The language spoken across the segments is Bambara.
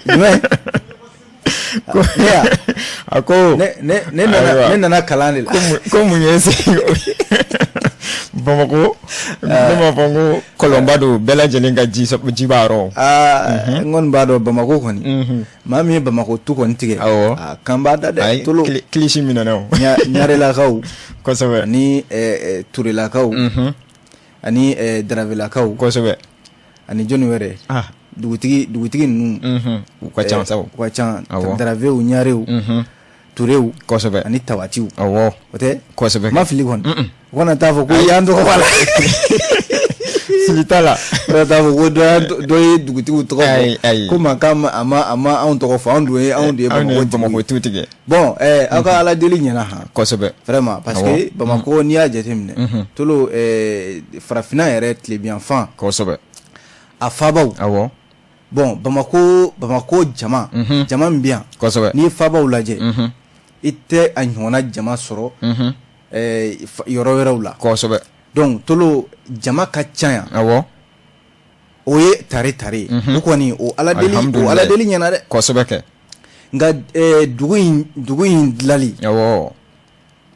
Jumɛn? Ne ya? A ko ne nana kalan de la. Ko mun ye se Bamakɔ, ne m'a fɔ n ko kɔlɔnba don, bɛɛ lajɛlen ka ji ji b'a yɔrɔ. Aa, n kɔni b'a dɔn Bamakɔ kɔni, maa min ye Bamakɔ tu kɔni tigɛ, a kan b'a da dɛ, Tolo. Kilisi minɛna o. Ɲarelakaw ani Turelakaw ani Darawelakaw. Ani jɔnni wɛrɛ? Dugutigi ninnu. U ka ca sa. U ka ca. Darawew, Ɲarew, Turew ani Tawatiw. O tɛ? Kosɛbɛ. Ma fili kɔni? U kana taa fɔ ko y'an tɔgɔ b'a la. Fili t'a la. U kana taa fɔ ko dɔ ye dugutigiw tɔgɔ fɔ ko mankan, a ma anw tɔgɔ fɔ, anw dun ye anw de ye Bamakɔ tu tigɛ. Bon, aw ka Ala deli ɲɛna han. Vraiment, parce que Bamakɔ, n'i y'a jateminɛ, Tolo, farafinna yɛrɛ tilebinyanfan, a fabaw. Bon, Bamakɔ jama min bɛ yan, n'i ye fabaw lajɛ, i tɛ a ɲɔgɔnna jama sɔrɔ yɔrɔ wɛrɛw la. Donc Tolo, jama ka ca yan. O ye tare tare ye. O kɔni, o Ala deli, o Ala deli ɲɛna dɛ. Kosɛbɛ kɛ. Nka dugu in dilali,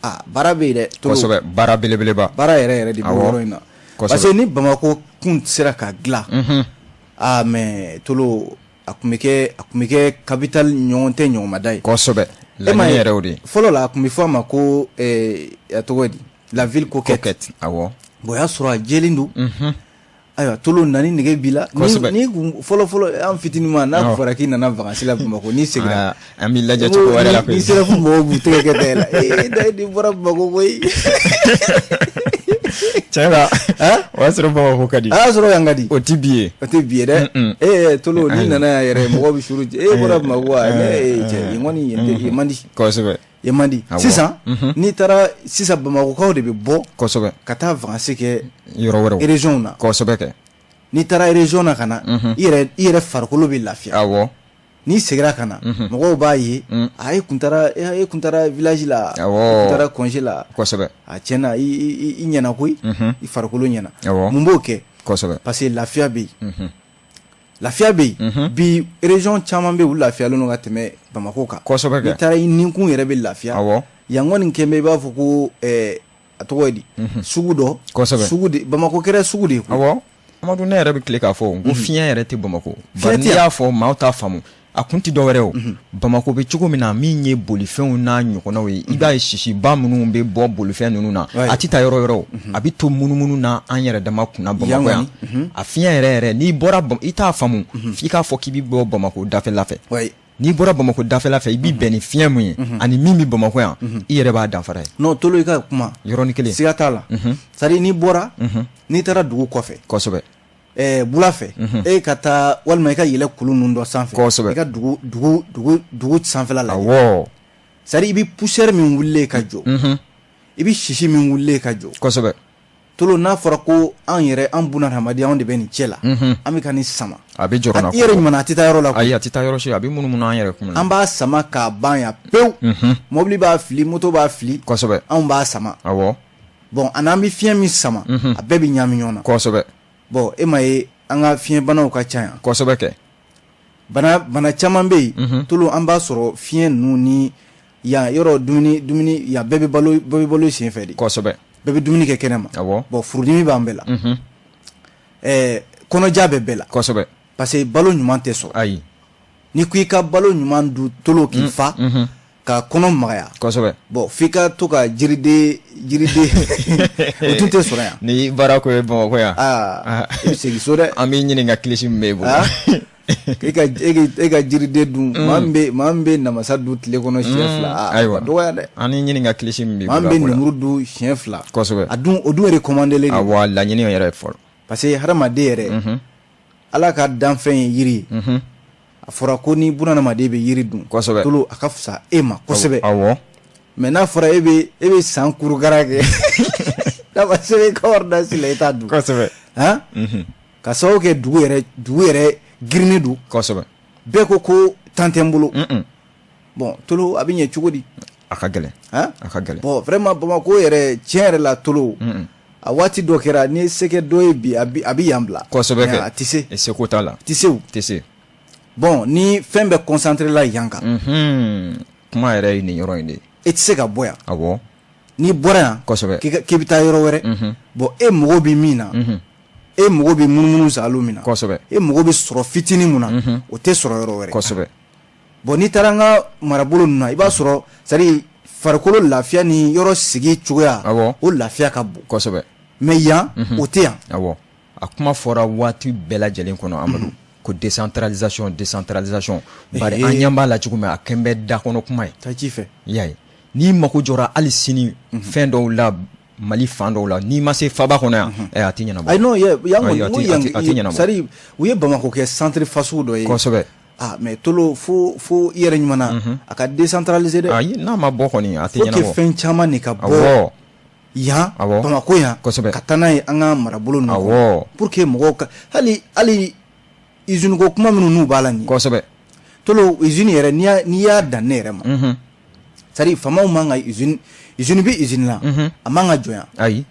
aa, baara bɛ yen dɛ, Tolo. Kosɛbɛ, baara belebeleba. Baara yɛrɛ yɛrɛ de bɛ yɔrɔ in na, parce que ni Bamakɔ kun sera ka dilan, aa, mais Tolo, a tun bɛ kɛ capitale ɲɔgɔn tɛ ɲɔgɔnmada ye. E ma ye yɛrɛ o de. Fɔlɔ la, a tun bɛ fɔ a ma ko a tɔgɔ ye di, la ville coquette. Bon, o y'a sɔrɔ a jɛlen don. Ayiwa Tolo, nani nege b'i la. Ni kun fɔlɔ fɔlɔ, an fitinin ma, n'a fɔra k'i nana vacances la Bamakɔ, n'i seginna, an b'i lajɛ cogo wɛrɛ la koyi. N'i sera fo mɔgɔw b'u tɛgɛ kɛ da la: ee, da nin bɔra Bamakɔ koyi. Tiɲɛ la, o y'a sɔrɔ Bamakɔ ka di. A y'a sɔrɔ yan ka di. O ti bi ye. O tɛ bi ye dɛ. Ee Tolo, n'i nana yan yɛrɛ, mɔgɔw bɛ suru: e bɔra Bamakɔ wa? Ne cɛ, yen kɔni, yen man di. Yen man di. Sisan n'i taara sisan, Bamakɔkaw de bɛ bɔ ka taa vacances kɛ yɔrɔ wɛrɛw, région na. Kosɛbɛ kɛ. N'i taara région na ka na, i yɛrɛ farikolo bɛ lafiya. N'i seginna ka na, mɔgɔw b'a ye: a e kun taara, e kun taara village la, e kun taara congé la. A tiɲɛna, i ɲɛna koyi, i farikolo ɲɛna. Mun b'o kɛ? Parce que lafiya bɛ yen, lafiya bɛ yen bi. Région caman bɛ yen, u lafiyalen don ka tɛmɛ Bamakɔ kan. N'i taara, i ninkun yɛrɛ bɛ lafiya. Yan kɔni kɛn bɛ i b'a fɔ ko a tɔgɔ ye di, sugu dɔ. Sugu de, Bamakɔ kɛra sugu de ye koyi. Awɔ Amadu, ne yɛrɛ bɛ tile k'a fɔ n ko fiɲɛ yɛrɛ tɛ Bamakɔ. Bari n'i y'a fɔ, maaw t'a faamu, a kun tɛ dɔwɛrɛ o. Bamakɔ bɛ cogo min na, min ye bolifɛnw n'a ɲɔgɔnnaw ye, i b'a ye sisiba minnu bɛ bɔ bolifɛn ninnu na, a tɛ taa yɔrɔ wɛrɛ, a bɛ to munumunu na an yɛrɛ dama kunna Bamakɔ yan. A fiɲɛ yɛrɛ yɛrɛ, n'i bɔra, i t'a faamu f'i k'a fɔ k'i bɛ bɔ Bamakɔ dafɛla fɛ. N'i bɔra Bamakɔ dafɛla fɛ, i bɛ bɛn ni fiɲɛ mun ye ani min bɛ Bamakɔ yan, i yɛrɛ b'a danfara ye. Non Tolo, i ka kuma yɔrɔnin kelen. Siga t'a la. C'est à dire, n'i bɔra, n'i taara dugu kɔfɛ, bula fɛ, e ka taa walima i ka yɛlɛ kulu ninnu dɔ sanfɛ, i ka dugu sanfɛla lajɛ. C'est à dire, i bɛ poussière min wulilen ka jɔ, i bɛ sisi min wulilen ka jɔ. Tolo, n'a fɔra ko an yɛrɛ, an buna hadamaden, anw de bɛ nin cɛ la, an bɛ ka nin sama. A bɛ jɔrɔ na. I yɛrɛ ɲuman, a tɛ taa yɔrɔ la. Ayi, a tɛ taa yɔrɔ si, a bɛ munumunu an yɛrɛ kun. An b'a sama k'a ban yan pewu. Mobili b'a fili, moto b'a fili. Anw b'a sama. Bon, ani an bɛ fiɲɛ min sama, a bɛɛ bɛ ɲagami ɲɔgɔn na. Bon, e ma ye, an ka fiɲɛbanaw ka ca yan. Kosɛbɛ kɛ. Bana caman bɛ yen Tolo, an b'a sɔrɔ fiɲɛ ninnu ni yan yɔrɔ dumuni yan, bɛɛ bɛ balo sen fɛ de. Bɛɛ bɛ dumuni kɛ kɛnɛ ma. Bon, furudimi b'an bɛɛ la, kɔnɔja bɛ bɛɛ la. Parce que balo ɲuman tɛ sɔrɔ. N'i ko i ka balo ɲuman dun Tolo, k'i fa ka kɔnɔ magaya, bon, f'i ka to ka jiriden, o tun tɛ sɔrɔ yan. Ni baara ko ye Bamakɔ yan. Aa, i bɛ segin so dɛ. An b'i ɲininka kilisi min b'e bolo. E ka jiriden dun, maa min bɛ namasa dun tile kɔnɔ siɲɛ 2, ayiwa, dɔgɔya dɛ. An n'i ɲininka kilisi min b'i bolo. Maa min bɛ lemuru dun siɲɛ 2. A dun, o dun recommandé len. Awɔ, laɲini yɛrɛ ye fɔlɔ. Parce que hadamaden yɛrɛ, Ala ka danfɛn ye yiri ye. A fɔra ko ni bunadamaden bɛ yiri dun, Tolo, a ka fisa e ma kosɛbɛ. Mais n'a fɔra e bɛ san kurukara kɛ, n'a ma sɛbɛn i ka ordonnance la, i t'a dun. Han, ka sababu kɛ dugu yɛrɛ girinnen don. Bɛɛ ko temps tɛ n bolo. Bon Tolo, a bɛ ɲɛ cogo di? A ka gɛlɛn. A ka gɛlɛn. Bon, vraiment, Bamakɔ yɛrɛ, tiɲɛ yɛrɛ la Tolo, a waati dɔ kɛra, n'i ye se kɛ dɔ ye bi, a bɛ yan bila. Kosɛbɛ kɛ. A tɛ se. Seko t'a la. Tɛ se o. Tɛ se. Bon, ni fɛn bɛɛ concentré la yan kan, Kuma yɛrɛ ye nin yɔrɔ in de ye. E tɛ se ka bɔ yan. N'i bɔra yan k'i bɛ taa yɔrɔ wɛrɛ, bon, e mago bɛ min na, e mago bɛ munumunu salo min na, e mago bɛ sɔrɔ fitinin mun na, o tɛ sɔrɔ yɔrɔ wɛrɛ. Bon, n'i taara an ka marabolo ninnu na, i b'a sɔrɔ, c'est à dire, farikolo lafiya ni yɔrɔ sigi cogoya, o lafiya ka bon. Mais yan, o tɛ yan. Awɔ, a kuma fɔra waati bɛɛ lajɛlen kɔnɔ, Amadu, ko décentralisation, décentralisation, bari an ɲɛ b'a la cogo min, a kɛn bɛ da kɔnɔ kuma ye. Taa ci fɛ. I y'a ye, n'i mako jɔra hali sini fɛn dɔw la Mali fan dɔw la, n'i ma se faba kɔnɔ yan, a tɛ ɲɛnabɔ. Ayi, non, yan kɔni, a tɛ ɲɛnabɔ. C'est à dire, u ye Bamakɔ kɛ centre fasugu dɔ ye. Ah, mais Tolo, fo i yɛrɛ ɲuman na, a ka décentraliser dɛ. Ayi, n'a ma bɔ kɔni, a tɛ ɲɛnabɔ. Faut que fɛn caman de ka bɔ yan, Bamakɔ yan, ka taa n'a ye an ka marabolo ninnu kɔnɔ, pour que mɔgɔw ka hali usine ko kuma minnu n'u b'a la nin ye. Tolo, usine yɛrɛ, n'i y'a dan ne yɛrɛ ma, c'est à dire, faamaw man ka usine bɛ usine la, a man ka jɔ yan. Ayi.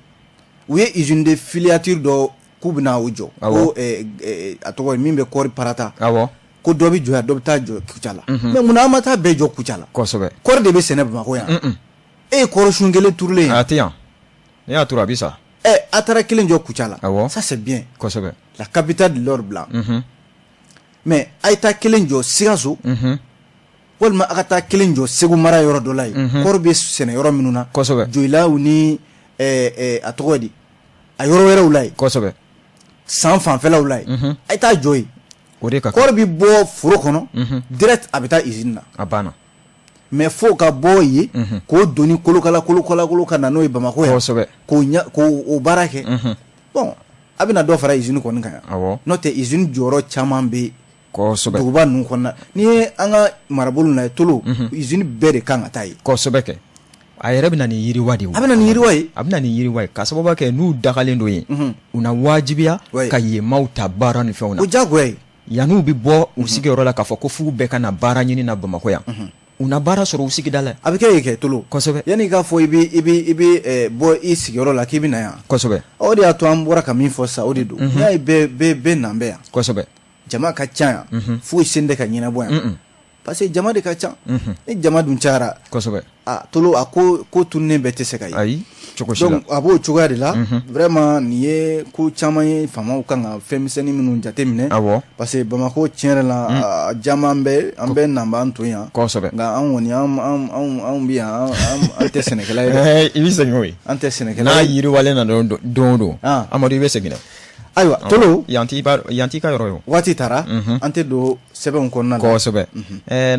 U ye usine de filature dɔ k'u bɛna o jɔ, ko a tɔgɔ ye min bɛ kɔɔri parata. Ko dɔ bɛ jɔ yan, dɔ bɛ taa jɔ Kucala. Mais munna an ma taa bɛɛ jɔ Kucala? Kɔɔri de bɛ sɛnɛ Bamakɔ yan. E ye kɔɔri sun kelen turulen ye. A tɛ yan, n'i y'a turu, a bɛ sa. Ɛ, a taara kelen jɔ Kucala. Ça, c'est bien. La capitale de l'or blanc. Mais a ye taa kelen jɔ Sikaso, walima a ka taa kelen jɔ Segu mara yɔrɔ dɔ la yen, kɔɔri bɛ sɛnɛ yɔrɔ minnu na. Joyilaw ni a tɔgɔ ye di, a yɔrɔ wɛrɛw la yen. San fanfɛlaw la yen, a ye taa jɔ yen. O de ka Kɔɔri bɛ bɔ foro kɔnɔ direct, a bɛ taa usine na. A banna. Mais fo ka bɔ yen k'o doni kolokala kolokala kolo ka na n'o ye Bamakɔ yan, k'o ɲa k'o o baara kɛ. Bon, a bɛna dɔ fara usine kɔni kan yan. N'o tɛ, usine jɔyɔrɔ caman bɛ duguba ninnu kɔnɔna. N'i ye an ka marabolo lajɛ, Tolo, usine bɛɛ de kan ka taa yen. Kosɛbɛ kɛ, a yɛrɛ bɛ na ni yiriwa de ye. A bɛ na ni yiriwa ye. A bɛ na ni yiriwa ye, ka sababu kɛ n'u dagalen don yen, u na wajibiya ka yen maaw ta baara ni fɛnw na. O diyagoya ye. Yan'u bɛ bɔ u sigiyɔrɔ la k'a fɔ ko f'u bɛɛ ka na baara ɲini na Bamakɔ yan, u na baara sɔrɔ u sigida la. A bɛ kɛ yen kɛ, Tolo. Yanni k'a fɔ i bɛ bɔ i sigiyɔrɔ la k'i bɛ na yan. O de y'a to an bɔra ka min fɔ sisan, o de don. N'i y'a ye bɛɛ nan bɛ yan, jama ka ca yan, foyi sen tɛ ka ɲɛnabɔ yan, parce que jama de ka ca. Ni jama dun cayara, a Tolo, a ko tununnen bɛɛ tɛ se ka ye. Ayi, cogo si la. Donc a b'o cogoya de la. Vraiment, nin ye ko caman ye, faamaw kan ka fɛn misɛnnin minnu jateminɛ. Parce que Bamakɔ, tiɲɛ yɛrɛ la, a caman bɛ an bɛɛ nan b'an to yan. Nka an kɔni, an bɛ yan, an tɛ sɛnɛkɛla ye dɛ. I bɛ segin o ye. An tɛ sɛnɛkɛla N'a ye. yiriwalen na don o don, Amadu, i bɛ segin dɛ. Ayiwa, Tolo. Yan t'i ka yɔrɔ ye o. Waati taara, an tɛ don sɛbɛnw kɔnɔna la. Kosɛbɛ.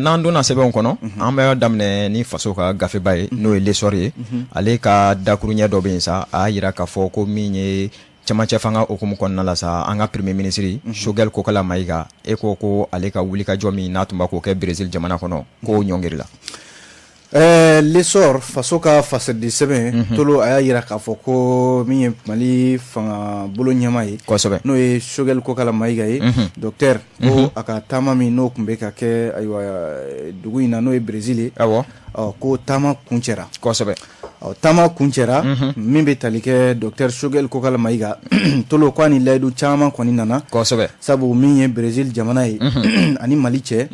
N'an donna sɛbɛnw kɔnɔ, an bɛ daminɛ ni faso ka gafeba ye, n'o ye L'Essor ye. Ale ka dakuruɲɛ dɔ bɛ yen sa, a y'a jira k'a fɔ ko min ye cɛmancɛ fanga hukumu kɔnɔna la sa, an ka premier ministre Choguel Kokala Mayiga, e ko ale ka wulikajɔ min n'a tun b'a k'o kɛ Brésil jamana kɔnɔ, k'o ɲɔngirila. L'Essor, faso ka fasadi sɛbɛn, Tolo, a y'a jira k'a fɔ ko min ye Mali fanga bolo ɲɛmaa ye, n'o ye Choguel Kokala Mayiga ye, docteur, ko a ka taama min n'o tun bɛ ka kɛ, ayiwa, dugu in na, n'o ye Brésil ye, ɔ, ko taama kuncɛra. Ɔ, taama kuncɛra min bɛ tali kɛ docteur Choguel Kokala Mayiga, Tolo, ko a ni layidu caman kɔni nana. Sabu min ye Brésil jamana ye ani Mali cɛ,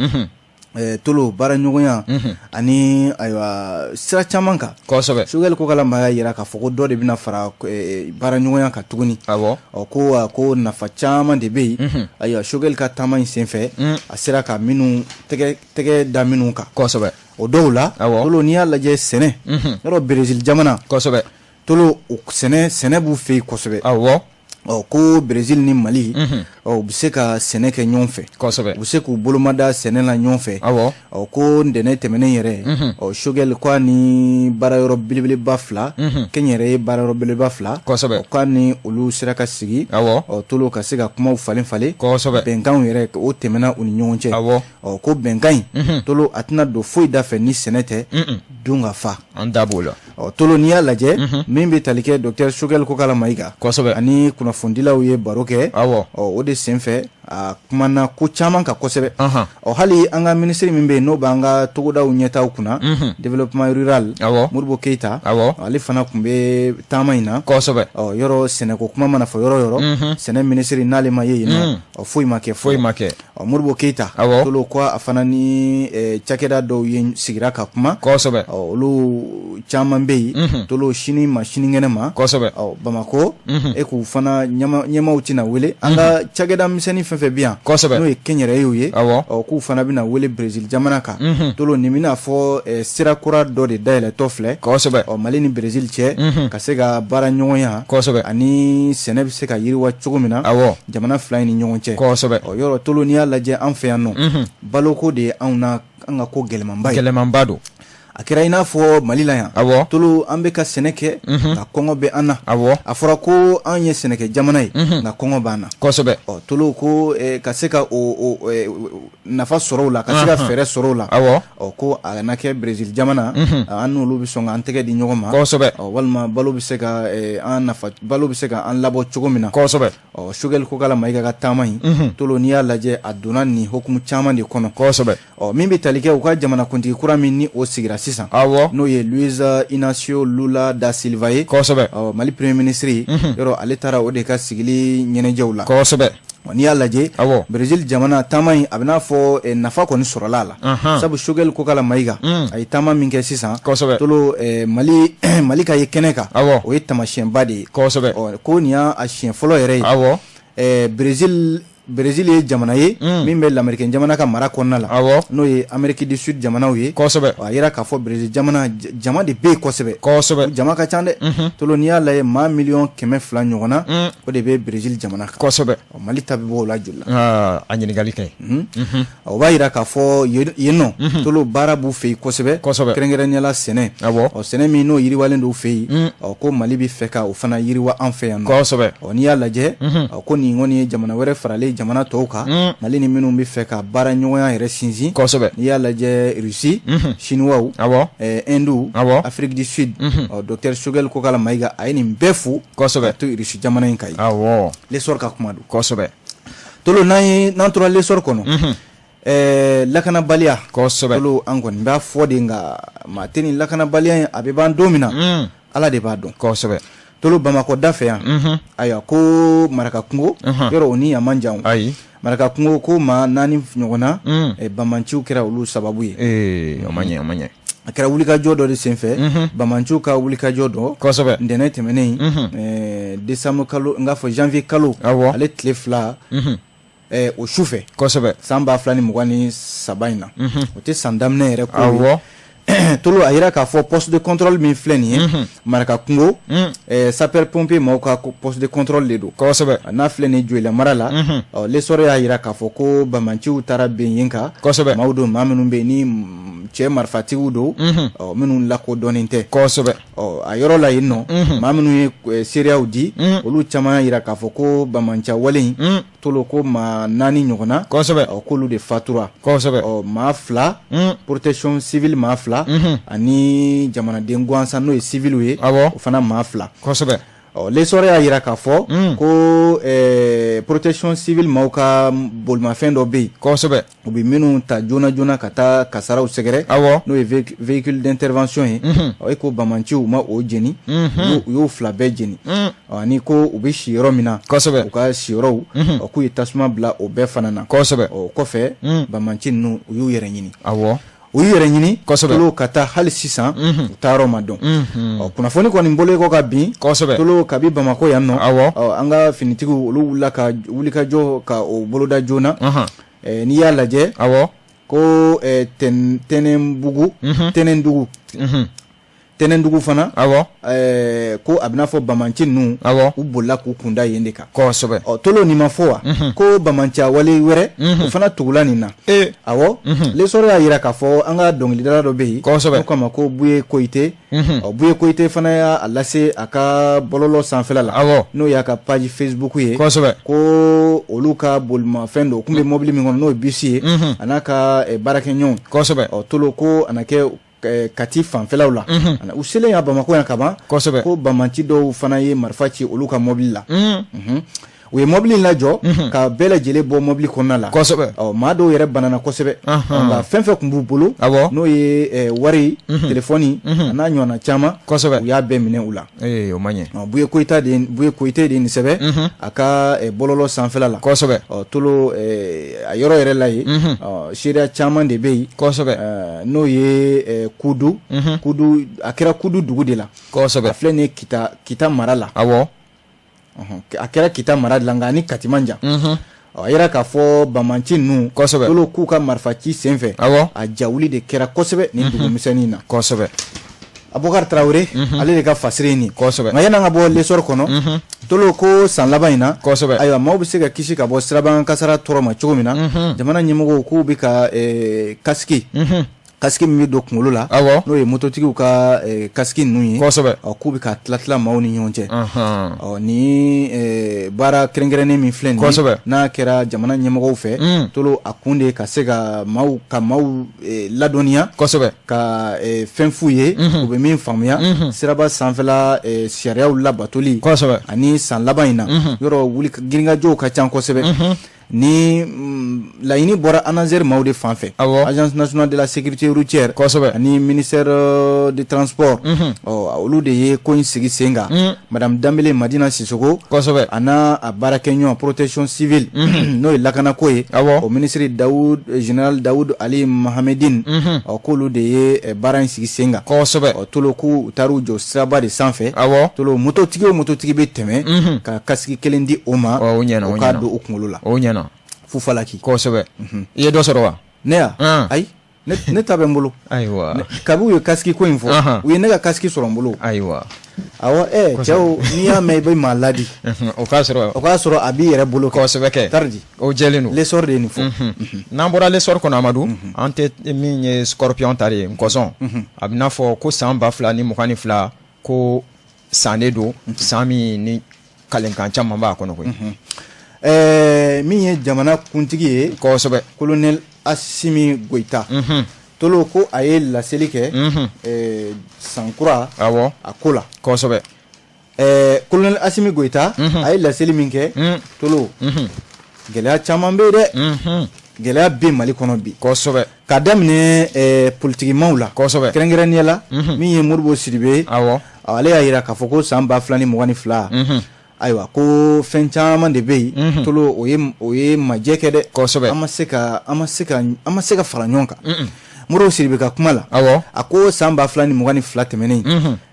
Tolo, baara ɲɔgɔnya ani, ayiwa, sira caman kan. Choguel Kokala Mayiga yira k'a fɔ ko dɔ de bɛna fara baara ɲɔgɔnya kan tuguni. Ɔ, ko nafa caman de bɛ yen. Ayiwa, Choguel ka taama in senfɛ, a sera ka minnu tɛgɛ da minnu kan. O dɔw la, Tolo, n'i y'a lajɛ, sɛnɛ yɔrɔ, Brésil jamana, Tolo, sɛnɛ b'u fɛ yen kosɛbɛ. Ɔ, ko Brésil ni Mali, ɔ, u bɛ se ka sɛnɛ kɛ ɲɔgɔn fɛ. U bɛ se k'u bolomada sɛnɛ la ɲɔgɔn fɛ. Ɔ, ko ntɛnɛn tɛmɛnen yɛrɛ, ɔ, Choguel ko a ni baara yɔrɔ belebeleba fila, kɛnyɛrɛye baara yɔrɔ belebeleba fila, k'a ni olu sera ka sigi. Ɔ, Tolo, ka se ka kumaw falen falen. Bɛnkanw yɛrɛ, o tɛmɛna u ni ɲɔgɔn cɛ. Ɔ, ko bɛnkan in, Tolo, a tɛna don foyi da fɛ ni sɛnɛ tɛ, dun ka fa. An da b'o la. Ɔ Tolo, n'i y'a lajɛ, min bɛ tali kɛ docteur Choguel Kokala Mayiga ani kunnafonidilaw ye baro kɛ. Ɔ o de senfɛ, a kumana ko caman kan kosɛbɛ. Ɔ hali an ka minisiri min bɛ yen, n'o b'an ka togodaw ɲɛtaaw kunna, développement rural, Modibo Keyita, ale fana tun bɛ taama in na. Ɔ yɔrɔ sɛnɛko kuma mana fɔ yɔrɔ yɔrɔ, sɛnɛ minisiri n'ale ma ye yen nɔ, ɔ foyi ma kɛ. Foyi ma kɛ. Ɔ Modibo Keyita, Tolo, ko a fana ni cakɛda dɔw ye sigira ka kuma. Ɔ olu caman bɛ yen, Tolo, sini ma sinikɛnɛ ma. Ɔ Bamakɔ, e k'u fana ɲɛmaaw tɛna wele, an ka cakɛda misɛnnin fɛn fɛn bɛ yan, n'o ye kɛnyɛrɛyew ye, ɔ k'u fana bɛna wele Brésil jamana kan. Tolo, nin bɛna fɔ sira kura dɔ de dayɛlɛtɔ filɛ. Ɔ Mali ni Brésil cɛ ka se ka baara ɲɔgɔnya ani sɛnɛ bɛ se ka yiriwa cogo min na jamana fila in ni ɲɔgɔn cɛ. Ɔ yɔrɔ Tolo, n'i y'a lajɛ an fɛ yan nɔ, baloko de ye anw na an ka ko gɛlɛmanba ye. Gɛlɛmanba don. A kɛra i n'a fɔ Mali la yan, Tolo, an bɛ ka sɛnɛ kɛ, nka kɔngɔ bɛ an na. A fɔra ko an ye sɛnɛkɛ jamana ye, nka kɔngɔ b'an na. Ɔ Tolo, ko ka se ka o nafa sɔrɔ o la, ka se ka fɛɛrɛ sɔrɔ o la, ɔ ko a na kɛ Brésil jamana, an n'olu bɛ sɔn k'an tɛgɛ di ɲɔgɔn ma. Ɔ walima balo bɛ se ka an nafa, balo bɛ se ka an labɔ cogo min na. Ɔ Choguel Kokala Mayiga ka taama in, Tolo, n'i y'a lajɛ, a donna nin hukumu caman de kɔnɔ. Ɔ min bɛ tali kɛ u ka jamanakuntigi kura min ni o sigira sisan, n'o ye Luiz Inacio Lula da Silva ye, ɔ Mali premier ministre, yɔrɔ ale taara o de ka sigili ɲɛnajɛw la. N'i y'a lajɛ, Brésil jamana taama in, a bɛ n'a fɔ nafa kɔni sɔrɔla a la, sabu Choguel Kokala Mayiga, a ye taama min kɛ sisan, Tolo, Mali Mali ka ye kɛnɛ kan, o ye taamasiyɛnba de ye. Ko nin y'a siɲɛ fɔlɔ yɛrɛ ye Brésil. Brésil ye jamana ye min bɛ lamerikɛn jamana ka mara kɔnɔna la, n'o ye Amérique du Sud jamanaw ye. A yira k'a fɔ Brésil jamana, jama de bɛ yen kosɛbɛ, jama ka ca dɛ. Tolo, n'i y'a lajɛ, maa 200 miliyɔn ɲɔgɔn na, o de bɛ Brésil jamana kan. Mali ta bɛ bɔ o la joli la? A ɲininkali kɛ. O b'a jira k'a fɔ yen nɔ, Tolo, baara b'u fɛ yen kosɛbɛ, kɛrɛnkɛrɛnnenya la sɛnɛ. Ɔ sɛnɛ min n'o yiriwalen don fɛ yen, ɔ ko Mali bɛ fɛ ka o fana yiriwa an fɛ yan nɔ. Ɔ n'i y'a lajɛ, ɔ ko nin kɔni ye jamana wɛrɛ faralen jamana tɔw kan, Mali ni minnu bɛ fɛ ka baara ɲɔgɔnya yɛrɛ sinsin. N'i y'a lajɛ, Russie, Chinois, Inde, Afrique du Sud, ɔ docteur Choguel Kokala Mayiga, a ye nin bɛɛ fo ka to Russie jamana in kan yen. L'Essor ka kuma don. Tolo, n'an ye n'an tora L'Essor kɔnɔ, lakanabaliya, Tolo, an kɔni b'a fɔ de, nka maa tɛ nin lakanabaliya in, a bɛ ban don min na, Ala de b'a dɔn. Tolo, Bamakɔ da fɛ yan, ayiwa, ko Maraka kungo yɔrɔ, o ni yan man jan. Ayi. Maraka kungo, ko maa naani ɲɔgɔn na, banbaanciw kɛra olu sababu ye. O ma ɲɛ, o ma ɲɛ. A kɛra wulikajɔ dɔ de senfɛ, banbaanciw ka wulikajɔ dɔ. Ntɛnɛn tɛmɛnen, décembre kalo, n k'a fɔ janvier kalo, ale tile 2, o su fɛ, san 2023 in na, o tɛ san daminɛ yɛrɛ ko ye. Tolo, a yira k'a fɔ poste de contrôle min filɛ nin ye Maraka kungo, sapeur pompier maaw ka poste de contrôle de don. N'a filɛ nin Joyila mara la. Ɔ L'Essor y'a yira k'a fɔ ko banbaanciw taara bin yen kan. Maaw don, maa minnu bɛ yen ni cɛ marifatigiw don, ɔ minnu lakodɔnnen tɛ. Ɔ a yɔrɔ la yen nɔ, maa minnu ye seereyaw di, olu caman y'a yira k'a fɔ ko banbaanciya wale in, Tolo, ko maa naani ɲɔgɔn na, ɔ k'olu de fatura. Ɔ maa fila, protection civile maa fila, ani jamanaden gansan, n'o ye civil ye, o fana maa 2. Ɔ L'Essor y'a yira k'a fɔ ko protection civile maaw ka bolimafɛn dɔ bɛ yen, u bɛ minnu ta joona joona ka taa kasaraw sɛgɛrɛ, n'o ye véhicule d'intervention ye. Ɔ e ko banbaanciw ma o jeni, u y'o fila bɛɛ jeni. Ani ko u bɛ si yɔrɔ min na, u ka siyɔrɔw, ɔ k'u ye tasuma bila o bɛɛ fana na. O kɔfɛ, banbaanci ninnu, u y'u yɛrɛ ɲini. U y'u yɛrɛ ɲini, Tolo, ka taa hali sisan u taa yɔrɔ ma dɔn. Ɔ kunnafoni kɔni bɔlen kɔ ka bin, Tolo, kabi Bamakɔ yan nɔ, an ka finitigiw, olu wulila ka wulikajɔ ka o boloda joona. N'i y'a lajɛ, ko Tɛnɛnbugu, Tɛnɛndugu, Tɛnɛndugu fana, ko a bɛna fɔ banbaanci ninnu, u bolila k'u kunda yen de kan. Ɔ Tolo, nin ma fɔ wa, ko banbaanciya wale wɛrɛ, o fana tugula nin na. Awɔ, L'Essor y'a yira k'a fɔ an ka dɔnkilidala dɔ bɛ yen, n'o k'a ma ko Buye Koyite. Ɔ Buye Koyite fana y'a lase a ka bɔlɔlɔ sanfɛla la, n'o y'a ka page Facebook ye, ko olu ka bolimafɛn dɔ, u tun bɛ mobili min kɔnɔ, n'o ye bus ye, a n'a ka baarakɛɲɔgɔnw. Ɔ Tolo, ko a na kɛ Kati fanfɛlaw la u selen yan Bamakɔ yan kaban kosɛbɛ ko banbaanci dɔw fana ye marifa ci olu ka mɔbili la u ye mɔbili in lajɔ ka bɛɛ lajɛlen bɔ mɔbili kɔnɔna la kosɛbɛ ɔ maa dɔw yɛrɛ banana kosɛbɛ nka fɛn fɛn tun b'u bolo n'o ye wari telefɔni a n'a ɲɔgɔnna caman kosɛbɛ u y'a bɛɛ minɛ u la ee o ma ɲɛ Buye Koyita Buye Koyite de ye nin sɛbɛn a ka bɔlɔlɔ sanfɛla la kosɛbɛ ɔ tolo a yɔrɔ yɛrɛ la yen seereya caman de bɛ yen kosɛbɛ n'o ye Kudu Kudu a kɛra Kudu dugu de la kosɛbɛ a filɛ nin ye Kita Kita mara la awɔ a kɛra Kita mara de la nka a ni Kati man jan a yira k'a fɔ banbaanci ninnu kosɛbɛ tolo k'u ka marifa ci senfɛ awɔ a jawuli de kɛra kosɛbɛ nin dugu misɛnnin na kosɛbɛ Abubakar Tarawele ale de ka fasiri ye nin kosɛbɛ nka yan'an ka bɔ L'Essor kɔnɔ tolo ko san laban in na kosɛbɛ ayiwa maaw bɛ se ka kisi ka bɔ sirabakan kasara tɔɔrɔ ma cogo min na jamana ɲɛmɔgɔw k'u bɛ ka kasiki kasiki min bɛ don kunkolo la awɔ n'o ye mototigiw ka kasiki ninnu ye kosɛbɛ ɔ k'u bɛ ka tila tila maaw ni ɲɔgɔn cɛ ɔ ni baara kɛrɛnkɛrɛnnen min filɛ nin ye kosɛbɛ n'a kɛra jamana ɲɛmɔgɔw fɛ tolo a kun de ka se ka maaw ka maaw ladɔnniya kosɛbɛ ka fɛn f'u ye u bɛ min faamuya siraba sanfɛla sariyaw labatoli kosɛbɛ ani san laban in na yɔrɔ wuli girinkajɔw ka ca kosɛbɛ ni laɲini bɔra ANASER maaw de fan fɛ awɔ Agence nationale de la sécurité routière kosɛbɛ ani ministère de transport ɔ olu de ye ko in sigi sen kan madame Danbele Madina Sisoko kosɛbɛ a n'a a baarakɛɲɔgɔn protection civile n'o ye lakanako ye awɔ o ministre Dawud général Dawud Ali Mahamedine ɔ k'olu de ye baara in sigi sen kan kosɛbɛ ɔ tolo k'u taar'u jɔ siraba de sanfɛ awɔ tolo mototigi o mototigi bɛ tɛmɛ ka kasiki kelen di o ma o ɲɛna o k'a don o kunkolo la o ɲɛna fufalaki kosɛbɛ i ye dɔ sɔrɔ wa ne ya ayi ne ta bɛ n bolo ayiwa kabi u ye kasiki ko in fɔ u ye ne ka kasiki sɔrɔ n bolo ayiwa awɔ cɛw n'i y'a mɛn i bɛ maa ladi o k'a sɔrɔ o k'a sɔrɔ a b'i yɛrɛ bolo kosɛbɛ kɛ taridi o jɛlen don L'Essor de ye nin fɔ n'an bɔra L'Essor kɔnɔ Amadu an tɛ min ye Scorpion ta de ye nkɔsɔn a bɛ n'a fɔ ko san 2022 ko san de don san min ni kalenkan caman b'a kɔnɔ koyi min ye jamana kuntigi ye kosɛbɛ colonel Asimi Goyita tolo ko a ye laseli kɛ sankura awɔ a ko la kosɛbɛ colonel Asimi Goyita a ye laseli min kɛ tolo gɛlɛya caman bɛ yen dɛ gɛlɛya bɛ Mali kɔnɔ bi kosɛbɛ ka daminɛ politikimaw la kosɛbɛ kɛrɛnkɛrɛnnenya la min ye Modibo Sidibe awɔ ale y'a jira k'a fɔ ko san 2022 ayiwa ko fɛn caman de bɛ yen tolo o ye majɛ kɛ dɛ kosɛbɛ an ma se ka an ma se ka an ma se ka fara ɲɔgɔn kan Modibo Sidibe ka kuma la awɔ a ko san 2022 tɛmɛnen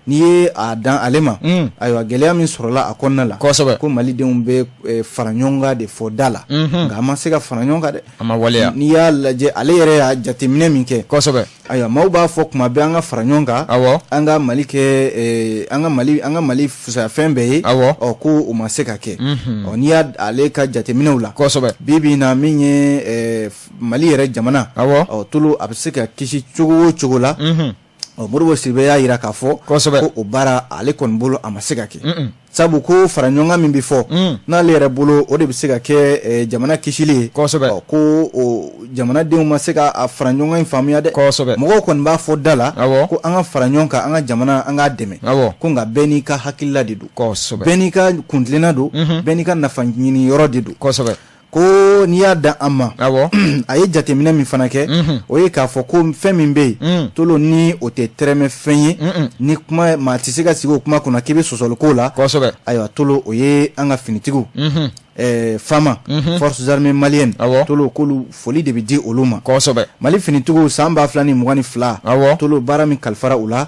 n'i ye a dan ale ma ayiwa gɛlɛya min sɔrɔla a kɔnɔna la kosɛbɛ ko malidenw bɛ fara ɲɔgɔn kan de fɔ da la nka an ma se ka fara ɲɔgɔn kan dɛ a ma waleya n'i y'a lajɛ ale yɛrɛ y'a jateminɛ min kɛ kosɛbɛ ayiwa maaw b'a fɔ kuma bɛɛ an ka fara ɲɔgɔn kan awɔ an ka Mali kɛ an ka Mali an ka Mali fisaya fɛn bɛɛ ye awɔ ɔ ko o ma se ka kɛ ɔ n'i y'a ale ka jateminɛw la kosɛbɛ bi bi in na min ye Mali yɛrɛ jamana awɔ ɔ tolo a bɛ se ka kisi cogo o cogo la ɔ Modibo Sidibe y'a jira k'a fɔ kosɛbɛ ko o baara ale kɔni bolo a ma se ka kɛ sabu ko fara ɲɔgɔn kan min bɛ fɔ n'ale yɛrɛ bolo o de bɛ se ka kɛ jamana kisili ye kosɛbɛ ko o jamanadenw ma se ka a fara ɲɔgɔn kan in faamuya dɛ kosɛbɛ mɔgɔw kɔni b'a fɔ da la awɔ ko an ka fara ɲɔgɔn kan an ka jamana an k'a dɛmɛ awɔ ko nka bɛɛ n'i ka hakilila de don kosɛbɛ bɛɛ n'i ka kuntilenna don bɛɛ n'i ka nafa ɲini yɔrɔ de don kosɛbɛ ko n'i y'a dan an ma awɔ a ye jateminɛ min fana kɛ o ye k'a fɔ ko fɛn min bɛ yen tolo ni o tɛ tɛrɛmɛ fɛn ye ni kuma maa tɛ se ka sigi o kuma kunna k'i bɛ sɔsɔli k'o la kosɛbɛ ayiwa tolo o ye an ka finitigiw FAMa forces armées maliennes awɔ tolo k'olu foli de bɛ di olu ma kosɛbɛ Mali finitigiw san 2022 awɔ tolo baara min kalifara u la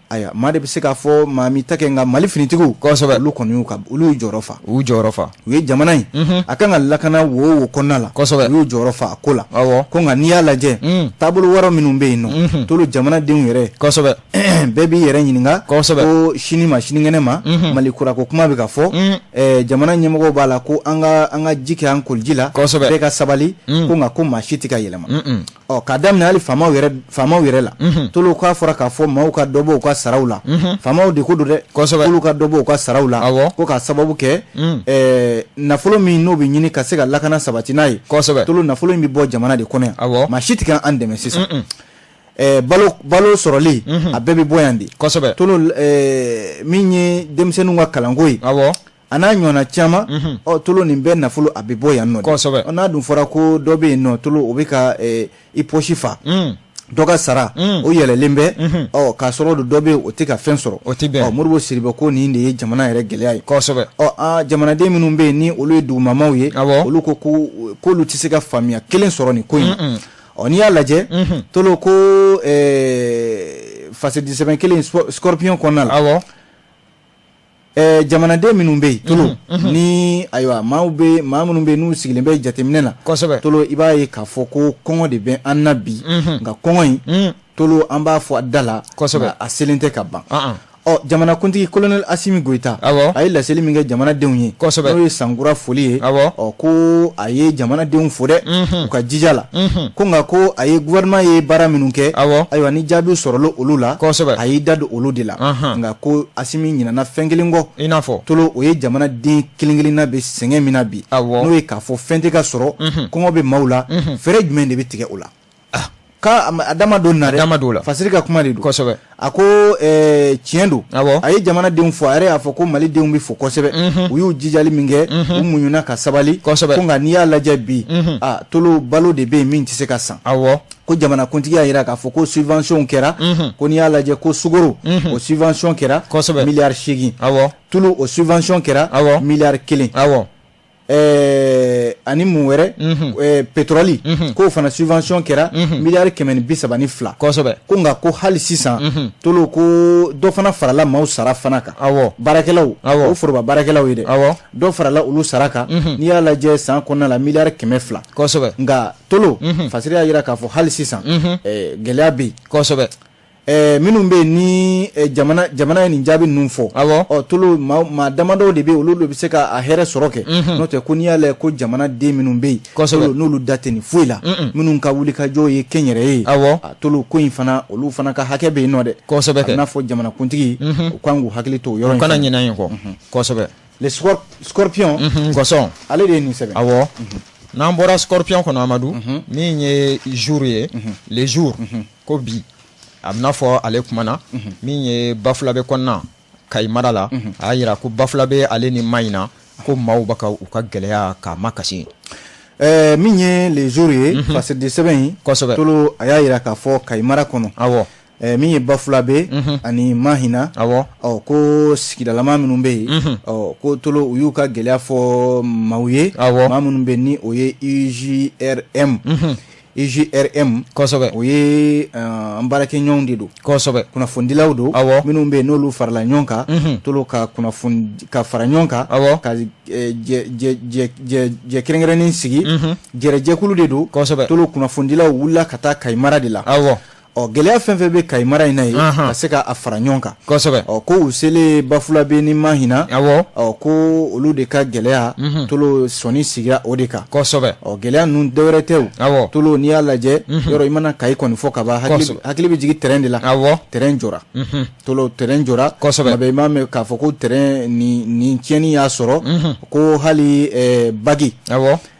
ayiwa maa de bɛ se k'a fɔ maa m'i ta kɛ nka Mali finitigiw kosɛbɛ olu kɔni y'u ka olu y'u jɔyɔrɔ fa u jɔyɔrɔ fa u ye jamana in a kan ka lakana wo o wo kɔnɔna la kosɛbɛ u y'u jɔyɔrɔ fa a ko la awɔ ko nka n'i y'a lajɛ taabolo wɛrɛ minnu bɛ yen nɔ tolo jamanadenw yɛrɛ kosɛbɛ bɛɛ b'i yɛrɛ ɲininka kosɛbɛ ko sini ma sinikɛnɛ ma Mali kura ko kuma bɛ ka fɔ jamana ɲɛmɔgɔw b'a la ko an ka an ka ji kɛ an koliji la kosɛbɛ bɛɛ ka sabali ko nka ko maa si tɛ ka yɛlɛma ɔ k'a daminɛ hali faamaw yɛrɛ faamaw yɛrɛ la tolo k'a fɔra k'a fɔ maaw ka dɔ bɔ u ka saraw la faamaw de ko don dɛ kosɛbɛ k'olu ka dɔ bɔ u ka saraw la awɔ ko k'a sababu kɛ nafolo min n'o bɛ ɲini ka se ka lakana sabati n'a ye kosɛbɛ tolo nafolo in bɛ bɔ jamana de kɔnɔ yan awɔ maa si tɛ ka an dɛmɛ sisan Balo sɔrɔli a bɛɛ bɛ bɔ yan de. Kosɛbɛ. Tolo, min ye denmisɛnninw ka kalanko ye, a n'a ɲɔgɔnna caman, ɔ Tolo, nin bɛɛ nafolo a bɛ bɔ yan nɔ. Kosɛbɛ. N'a dun fɔra ko dɔ bɛ yen nɔ, Tolo, o bɛ ka i pɔsi fa, dɔ ka sara o yɛlɛlen bɛ, ɔ k'a sɔrɔ dɔ bɛ yen, o tɛ ka fɛn sɔrɔ, o tɛ bɛn. Ɔ Modibo Sidibe ko nin de ye jamana yɛrɛ gɛlɛya ye. Kosɛbɛ. Ɔ jamanaden minnu bɛ yen ni olu ye dugumamaw ye, olu ko k'olu tɛ se ka faamuya kelen sɔrɔ nin ko in na. Ɔ n'i y'a lajɛ, Tolo, ko fasidi sɛbɛn kelen Scorpion kɔnɔna la, jamanaden minnu bɛ yen, Tolo, ni ayiwa maaw bɛ, maa minnu bɛ yen n'u sigilen bɛ jateminɛ na, Tolo, i b'a ye k'a fɔ ko kɔngɔ de bɛ an na bi. Nka kɔngɔ in, Tolo, an b'a fɔ a da la, a selen tɛ ka ban. Ɔ jamanakuntigi colonel Asimi Goyita, a ye laseli min kɛ jamanadenw ye, n'o ye sankura foli ye, ɔ ko a ye jamanadenw fo dɛ, u ka jija la, ko nka ko a ye gouvernement ye baara minnu kɛ, ayiwa ni jaabi sɔrɔla olu la, a y'i da don olu de la. Nka ko Asimi ɲinana fɛn kelen kɔ. I n'a fɔ? Tolo, o ye jamanaden kelen kelenna bɛ sɛgɛn min na bi, n'o ye k'a fɔ fɛn tɛ ka sɔrɔ, kɔngɔ bɛ maaw la, fɛɛrɛ jumɛn de bɛ tigɛ o la? K'a a da ma don na dɛ. Da ma don o la. Fasiri ka kuma de don. A ko tiɲɛ don, a ye jamanadenw fo, a yɛrɛ y'a fɔ ko malidenw bɛ fo kosɛbɛ, u y'u jijali min kɛ, u muɲuna ka sabali. Ko nka n'i y'a lajɛ bi, a Tolo, balo de bɛ yen min tɛ se ka san. Ko jamanakuntigi y'a jira k'a fɔ ko subvention kɛra, ko n'i y'a lajɛ ko sukaro, o subvention kɛra miliyari 8, tulu, o subvention kɛra miliyari 1, ani mun wɛrɛ, pétrole, k'o fana subvention kɛra miliyari 132. Ko nka ko hali sisan, Tolo, ko dɔ fana farala maaw sara fana kan, baarakɛlaw, o foroba baarakɛlaw ye dɛ, dɔ farala olu sara kan, n'i y'a lajɛ san kɔnɔna la, miliyari 200. Nka Tolo, fasiri y'a jira k'a fɔ hali sisan gɛlɛya bɛ yen. Minnu bɛ yen ni jamana ye nin jaabi ninnu fɔ, ɔ Tolo, maa damadɔw de bɛ yen, olu de bɛ se ka a hɛrɛ sɔrɔ kɛ. N'o tɛ, ko n'i y'a lajɛ ko jamanaden minnu bɛ yen, n'olu da tɛ nin foyi la, minnu ka wulikajɔ ye kɛnyɛrɛye ye, Tolo, ko in fana, olu fana ka hakɛ bɛ yen nɔ dɛ. A bɛ n'a fɔ jamanakuntigi, u kan k'u hakili to o yɔrɔ in. U kana ɲinɛ yen kɔ kosɛbɛ. Le Scorpion, Gɔsɔn, ale de ye nin sɛbɛn. Awɔ, n'an bɔra Scorpion kɔnɔ, Amadu, min ye jour ye, le jour, ko bi a bɛna fɔ ale kumana min ye Bafulabe kɔnɔna Kayi mara la, a y'a jira ko Bafulabe ale ni Mahina, ko maaw bɛ ka u ka gɛlɛya k'a ma kasi. Min ye le jour ye, fasiridi sɛbɛn in, Tolo, a y'a jira k'a fɔ Kayi mara kɔnɔ, min ye Bafulabe ani Mahina, ɔ ko sigidalama minnu bɛ yen, ɔ ko Tolo, u y'u ka gɛlɛya fɔ maaw ye, maa minnu bɛ ni o ye UJRM, UJRM, o ye an baarakɛɲɔgɔnw de don, kunnafonidilaw don, minnu bɛ yen n'olu farala ɲɔgɔn kan, Tolo, ka kunnafoni ka fara ɲɔgɔn kan, ka jɛ kɛrɛnkɛrɛnnen sigi, jɛrɛjɛkulu de don. Tolo, kunnafonidilaw wulila ka taa Kayi mara de la. Ɔ gɛlɛya fɛn fɛn bɛ Kayi mara in na yen, ka se ka a fara ɲɔgɔn kan. Ɔ ko u selen Bafulabe ni Mahina, ɔ ko olu de ka gɛlɛya, Tolo, sɔnni sigira o de kan. Ɔ gɛlɛya ninnu dɔwɛrɛ tɛ o. Tolo, n'i y'a lajɛ yɔrɔ, i mana Kayi kɔni fɔ ka ban, hakili bɛ jigin terrain de la. Terrain jɔra, Tolo, terrain jɔra. Tuma bɛɛ i m'a mɛn k'a fɔ ko terrain nin tiɲɛni y'a sɔrɔ, ko hali bague,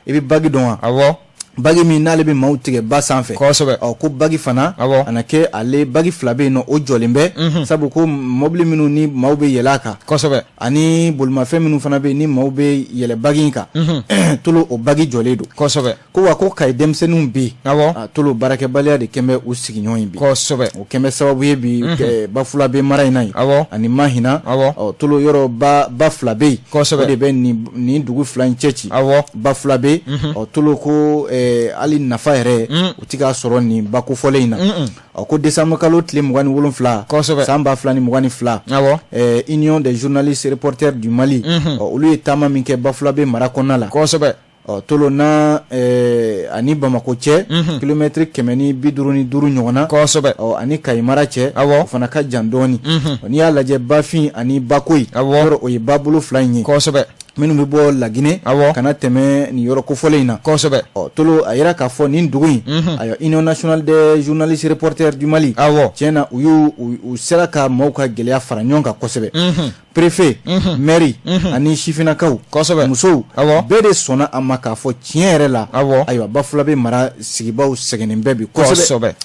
i bɛ bague dɔn wa? Bague min n'ale bɛ maaw tigɛ ba sanfɛ. Ɔ ko bague fana, a na kɛ ale bague fila bɛ yen nɔ, o jɔlen bɛ, sabu ko mɔbili minnu ni maaw bɛ yɛlɛ a kan, ani bolimafɛn minnu fana bɛ yen ni maaw bɛ yɛlɛ bague in kan, Tolo, o bague jɔlen don. Ko wa ko Kayi denmisɛnninw bɛ yen, Tolo, baarakɛbaliya de kɛn bɛ u sigiɲɔgɔn ye bi. O kɛn bɛ sababu ye bi Bafulabe mara in na yen, ani Mahina. Ɔ Tolo, yɔrɔ ba fila bɛ yen, o de bɛ nin dugu fila in cɛ ci, Bafulabe. Ɔ Tolo, ko hali nafa yɛrɛ u ti k'a sɔrɔ nin ba kofɔlen in na. Ɔ ko décembre kalo tile 27, san 2022, Union des journalistes reporters du Mali, ɔ olu ye taama min kɛ Bafulabe mara kɔnɔna la. Ɔ Tolo, na ani Bamakɔ cɛ, kilomɛtiri 155 ɲɔgɔn na. Ɔ ani Kayi mara cɛ, o fana ka jan dɔɔni. N'i y'a lajɛ, Bafin ani Bakoyi, yɔrɔ o ye ba bolo fila in ye, minnu bɛ bɔ Laginɛ ka na tɛmɛ nin yɔrɔ kofɔlen in na. Ɔ Tolo, a yira k'a fɔ nin dugu in, ayiwa, Union nationale des journalistes reporters du Mali, tiɲɛ na, u y'u u sera ka maaw ka gɛlɛya fara ɲɔgɔn kan kosɛbɛ. Préfet, maire ani sifinnakaw, musow, bɛɛ de sɔnna a ma k'a fɔ tiɲɛ yɛrɛ la, ayiwa, Bafulabe mara sigibaw sɛgɛnnen bɛ bi kosɛbɛ.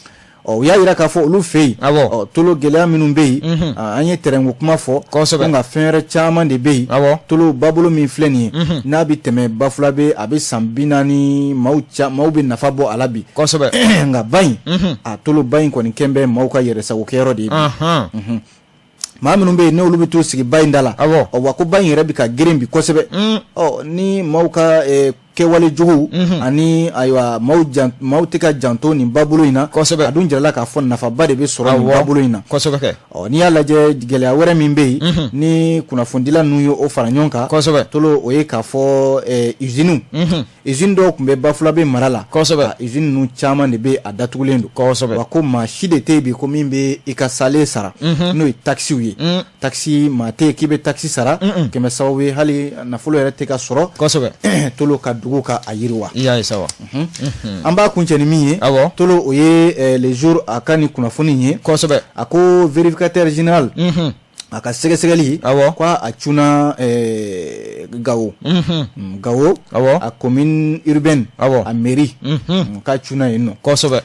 Ɔ u y'a jira k'a fɔ olu fɛ yen, awɔ, ɔ Tolo gɛlɛya minnu bɛ yen, an ye tɛrɛnko kuma fɔ, kosɛbɛ, nka fɛn wɛrɛ caman de bɛ yen, awɔ, Tolo babolo min filɛ nin ye, n'a bɛ tɛmɛ Bafulabe, a bɛ san 40, maaw bɛ nafa bɔ a la bi, kosɛbɛ, nka ba in, a Tolo ba in kɔni kɛn bɛ maaw ka yɛrɛsagokɛyɔrɔ de ye bi. Maa minnu bɛ yen n'olu bɛ t'u sigi ba in da la, awɔ, ɔ wa ko ba in yɛrɛ bɛ ka geren bi kosɛbɛ, ɔ ni maaw ka kɛwale jugu ani ayiwa maaw tɛ ka janto nin babolo in na, kosɛbɛ, a dun jirala k'a fɔ nafaba de bɛ sɔrɔ nin babolo in na, kosɛbɛ kɛ. Ɔ n'i y'a lajɛ gɛlɛya wɛrɛ min bɛ yen ni kunnafonidila ninnu ye o fara ɲɔgɔn kan, kosɛbɛ, Tolo o ye k'a fɔ usines usine dɔw tun bɛ Bafulabe mara la, kosɛbɛ, usine ninnu caman de bɛ a datugulen don, kosɛbɛ, wa ko maa si de tɛ yen bi ko min bɛ i ka salen sara, n'o ye takisiw ye, takisi maa tɛ yen k'i bɛ takisi sara kɛmɛ sababu ye hali nafolo yɛrɛ tɛ ka sɔrɔ, kosɛbɛ, Tolo ka dugu ka a yiriwa. I y'a ye sa wa. An b'a kuncɛ ni min ye, awɔ, Tolo o ye Le Jour a ka nin kunnafoni ye, kosɛbɛ, a ko vérificateur général a ka sɛgɛsɛgɛli, awɔ, ko a cunna Gawo, Gawo, awɔ, a commune urbaine, awɔ, a mairie, k'a cunna yen nɔ, kosɛbɛ.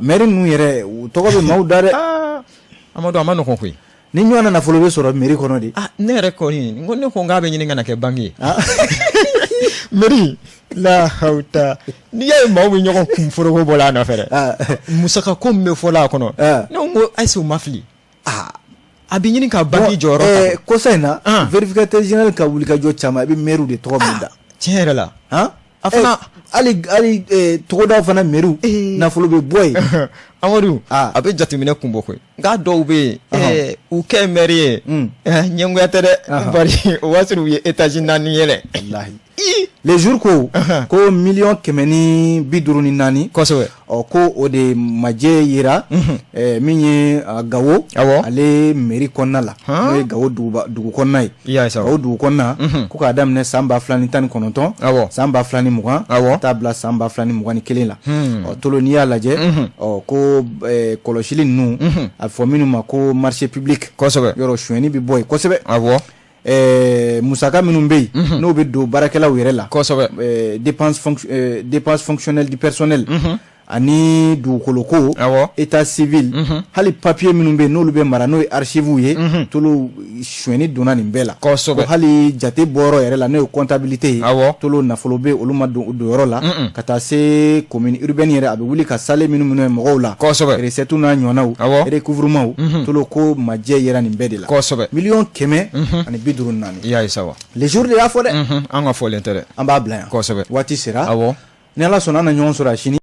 Maire ninnu yɛrɛ u tɔgɔ bɛ maaw da dɛ. Amadu, a ma nɔgɔn koyi. Ni ɲɔgɔn na nafolo bɛ sɔrɔ mairie kɔnɔ de. Ne yɛrɛ kɔni n ko ne ko n k'a bɛ ɲini ka na kɛ banque ye mairie la hawuta. N'i y'a ye maaw bɛ ɲɔgɔn kun foroko bɔ a nɔfɛ dɛ, musaka ko min bɛ fɔ a kɔnɔ, ne ko est-ce u ma fili? A bɛ ɲini ka banque jɔyɔrɔ ta. Kɔsa in na, vérificateur général ka wulikajɔ caman, i bɛ maire de tɔgɔ min da. Tiɲɛ yɛrɛ la. Han, a fana hali togodaw fana maire nafolo bɛ bɔ yen. Amadu, a bɛ jateminɛ kun bɔ koyi, nka dɔw bɛ yen u kɛ maire ye ɲɛngoya tɛ dɛ, bari o b'a sɔrɔ u ye étage 4 yɛlɛ. Walahi. Le Jour ko 154 miliyɔn, kosɛbɛ, ɔ ko o de majɛ yera min ye Gawo, awɔ, ale mairie kɔnɔna la, n'o ye Gawo dugu kɔnɔna ye. I y'a ye sa. Gawo dugu kɔnɔna, ko k'a daminɛ san 2019, awɔ, san 2020, awɔ, ka taa bila san 2021 la. Ɔ Tolo, n'i y'a lajɛ, ɔ ko kɔlɔsili ninnu, a bɛ fɔ minnu ma ko marché public, kosɛbɛ, yɔrɔ sonyɛni bɛ bɔ yen kosɛbɛ. Awɔ. Musaka minnu bɛ yen n'o bɛ don baarakɛlaw yɛrɛ la, kosɛbɛ, dépense fonctionnelle du personnel, ani dugukoloko, awɔ, état civil, hali papier minnu bɛ yen n'olu bɛ mara, n'o ye archives ye, Tolo sonyɛni donna nin bɛɛ la, kosɛbɛ, ko hali jate bɔyɔrɔ yɛrɛ la, n'o ye comptabilité ye, awɔ, Tolo nafolo bɛ olu ma don yɔrɔ la, ka taa se commune urbaine yɛrɛ, a bɛ wuli ka sale minnu minɛ mɔgɔw la, kosɛbɛ, recette n'a ɲɔgɔnnaw, awɔ, recouvrement, Tolo ko majɛ yera nin bɛɛ de la, kosɛbɛ, 154 miliyɔn. I y'a ye sa wa. Le Jour de y'a fɔ dɛ. An ka fɔlen tɛ dɛ. An b'a bila yan. Kosɛbɛ. Waati sera. Awɔ. Ni Ala sɔnna, an na ɲɔgɔn sɔrɔ a sini.